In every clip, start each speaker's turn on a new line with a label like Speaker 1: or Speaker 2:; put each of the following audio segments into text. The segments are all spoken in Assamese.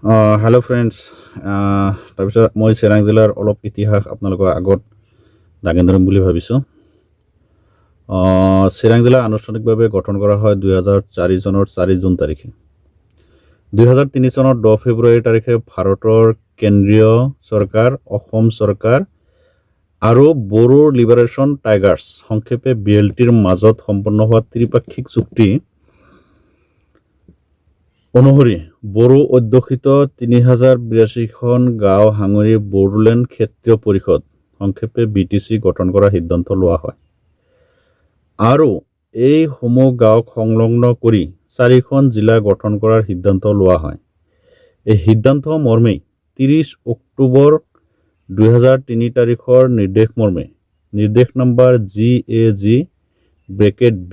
Speaker 1: হেল্ল' ফ্ৰেণ্ডছ, তাৰপিছত মই চিৰাং জিলাৰ অলপ ইতিহাস আপোনালোকৰ আগত দাঙি ধৰিম বুলি ভাবিছোঁ। চিৰাং জিলা আনুষ্ঠানিকভাৱে গঠন কৰা হয় 2004 চনৰ 4 জুন তাৰিখে। 2003 চনৰ 10 ফেব্ৰুৱাৰী তাৰিখে ভাৰতৰ কেন্দ্ৰীয় চৰকাৰ, অসম চৰকাৰ আৰু বড়ো লিবাৰেশ্যন টাইগাৰ্ছ, সংক্ষেপে বিএলটিৰ মাজত সম্পন্ন হোৱা ত্ৰিপাক্ষিক চুক্তি অনুসৰি বড়ো অধ্যুষিত 3082খন গাঁও সাঙুৰি বড়োলেণ্ড ক্ষেত্ৰীয় পৰিষদ, সংক্ষেপে বিটিচি গঠন কৰাৰ সিদ্ধান্ত লোৱা হয় আৰু এইসমূহ গাঁৱক সংলগ্ন কৰি চাৰিখন জিলা গঠন কৰাৰ সিদ্ধান্ত লোৱা হয়। এই সিদ্ধান্ত মৰ্মেই 30 অক্টোবৰ 2003 তাৰিখৰ নিৰ্দেশ মৰ্মে নিৰ্দেশ number GAG bracket B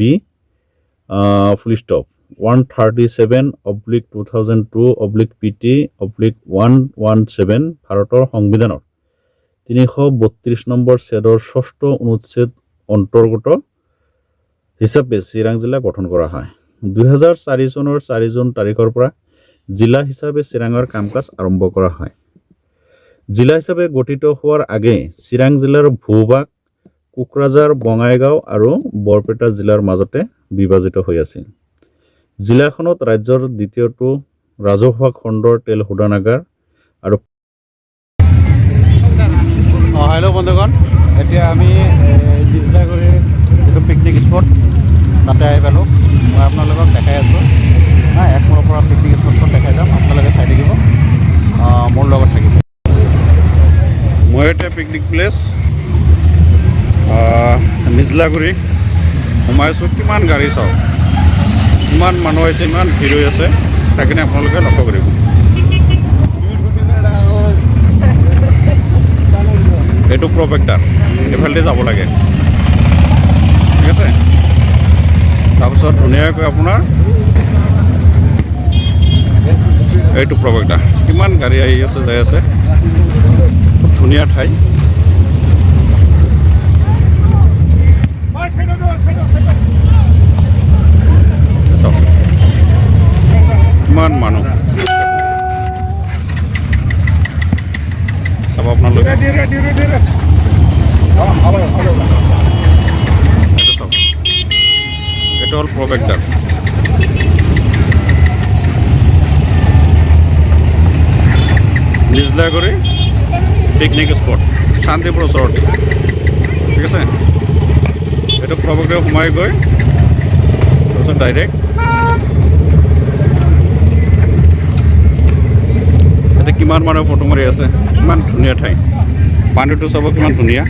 Speaker 1: full stop 137/2002/PT/117 ভাৰতৰ সংবিধানৰ 332 নম্বৰ ছেদৰ ষষ্ঠ অনুচ্ছেদ অন্তৰ্গত হিচাপে চিৰাং জিলা গঠন কৰা হয়। 2004 চনৰ 4 জুন তাৰিখৰ পৰা জিলা হিচাপে চিৰাঙৰ কাম কাজ আৰম্ভ কৰা হয়। জিলা হিচাপে গঠিত হোৱাৰ আগেয়ে চিৰাং জিলাৰ ভূভাগ কোকৰাঝাৰ, বঙাইগাঁও আৰু বৰপেটা জিলাৰ মাজতে বিভাজিত হৈ আছিল। জিলাখনত ৰাজ্যৰ দ্বিতীয়টো ৰাজহুৱা খণ্ডৰ তেল শোধনাগাৰ আৰু
Speaker 2: হেল্ল' বন্ধুগণ, এতিয়া আমি নিজলাগুৰিৰ যিটো পিকনিক স্পট তাতে আহি পালোঁ। মই আপোনালোকক দেখাই আছোঁ। হা, একমূৰৰ পৰা পিকনিক স্পটখন দেখাই যাম, আপোনালোকে চাই থাকিব, মোৰ লগত থাকিব।
Speaker 1: মই এতিয়া পিকনিক প্লেচ নিজলাগুৰি সোমাইছোঁ। কিমান গাড়ী চাওক, ইমান মানুহ আহিছে, ইমান ভিৰ হৈ আছে, সেইখিনি আপোনালোকে লক্ষ্য কৰিব। এইটো প্ৰৱেশদ্বাৰ, এইফালেদি যাব লাগে, ঠিক আছে। তাৰপিছত ধুনীয়াকৈ আপোনাৰ এইটো প্ৰৱেশদ্বাৰ, কিমান গাড়ী আহি আছে, যাই আছে। খুব ধুনীয়া ঠাই। চাওক কিমান মানুহ, চাব আপোনালোকে। এইটো চাওক, এইটো হ'ল প্ৰৱেশদ্বাৰ। নিজলাগুৰি পিকনিক স্পট, শান্তিপুৰ ওচৰতে, ঠিক আছে। এইটো প্ৰৱেশদ্বাৰ সোমাই গৈ তাৰপিছত ডাইৰেক্ট ইয়াতে কিমান মানুহে ফটো মাৰি আছে। কিমান ধুনীয়া ঠাই, পানীটো চাব কিমান ধুনীয়া।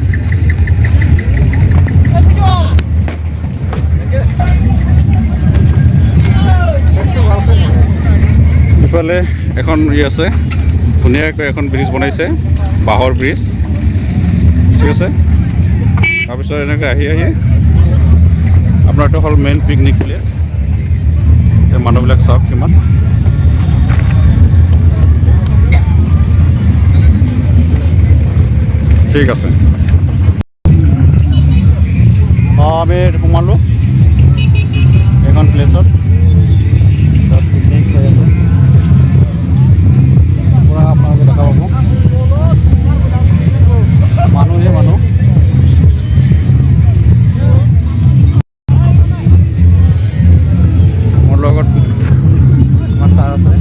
Speaker 1: ইফালে এখন ই আছে, ধুনীয়াকৈ এখন ব্ৰিজ বনাইছে, বাঁহৰ ব্ৰিজ, ঠিক আছে। তাৰপিছত এনেকৈ আহি আহি আপোনাৰটো হ'ল মেইন পিকনিক প্লেচ। এই মানুহবিলাক চাওক কিমান। ঠিক আছে।
Speaker 2: আমি সোমালোঁ এইখন প্লেচত, তাত পিকনিক হৈ আছে, পূৰা আপোনালোকে দেখা পাব, মানুহে মানুহ। মোৰ লগত আমাৰ ছাৰ আছে।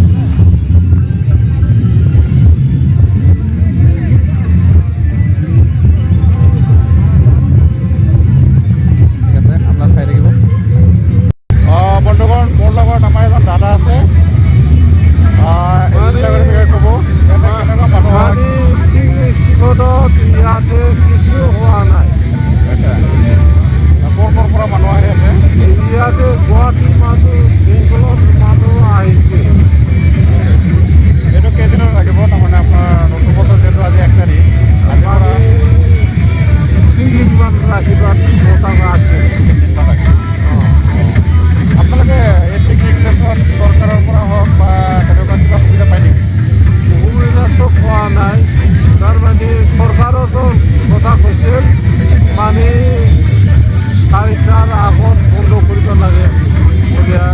Speaker 2: ঠিক আছে, আপোনাক চাই থাকিব।
Speaker 1: বন্ধুগণ, মোৰ লগত আমাৰ এজন দাদা আছে। এই বিষয়ে ক'ব ইয়াতে কেনেকুৱা মানুহ হয়?
Speaker 3: মানে পিকনিক স্পটত ইয়াতে কিছু হোৱা নাই।
Speaker 1: আচ্ছা, ক'ৰ ক'ৰ পৰা মানুহ আহে ইয়াতে?
Speaker 3: ইয়াতে গুৱাহাটীৰ মানুহ, বেংগলৰ মানুহ আহিছে।
Speaker 1: এইটো কেইদিনত লাগিব? তাৰমানে আপোনাৰ নতুন বছৰ যিহেতু আজি 1 তাৰিখ, আজিৰ পৰা
Speaker 3: মানে 3 দিনমান ৰাখিব কথা আছে।
Speaker 1: তিনিদিনমান ৰাখিব। আপোনালোকে এই পিকনিক প্লেচত চৰকাৰৰ পৰা হওক বা তেনেকুৱা কিবা সুবিধা পায় নেকি?
Speaker 3: সুবিধাটো পোৱা নাই। তাৰমানে চৰকাৰতো কথা কৈছিল, মানে 4টাৰ আগত বন্ধ কৰিব লাগে। এতিয়া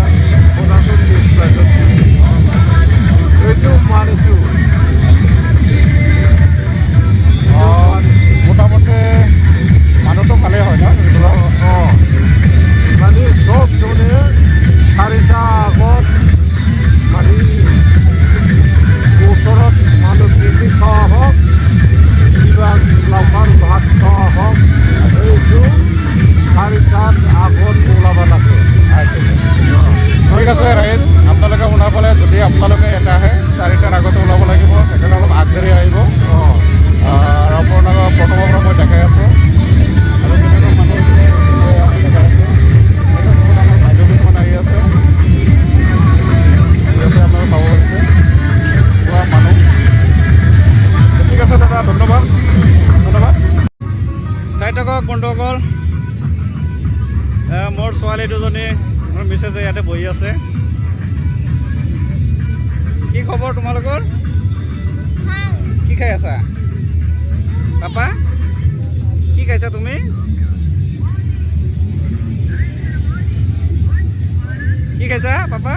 Speaker 2: ঠিক আছে ৰাইজ, আপোনালোকে শুনা পালে। যদি আপোনালোকে ইয়াতে আহে, 4টাৰ আগতে ওলাব লাগিব, সেইকাৰণে অলপ আগবাঢ়ি আহিব। আৰু আপোনালোকক প্ৰথমৰ পৰা মই দেখাই আছোঁ আৰু কেনেকুৱা মানুহ দেখাই আছোঁ। বহুত আমাৰ বাইদেউ কিছুমান আহি আছে, ঠিক আছে, আপোনালোকে চাব পাৰিছে পুৰা মানুহ। ঠিক আছে দাদা, ধন্যবাদ, ধন্যবাদ। চাই থাকক বন্ধুসকল, মোৰ ছোৱালী দুজনী, মোৰ মিছেছে ইয়াতে বহি আছে। কি খবৰ তোমালোকৰ? কি খাই আছা পাপা? কি খাইছা তুমি? কি খাইছা পাপা?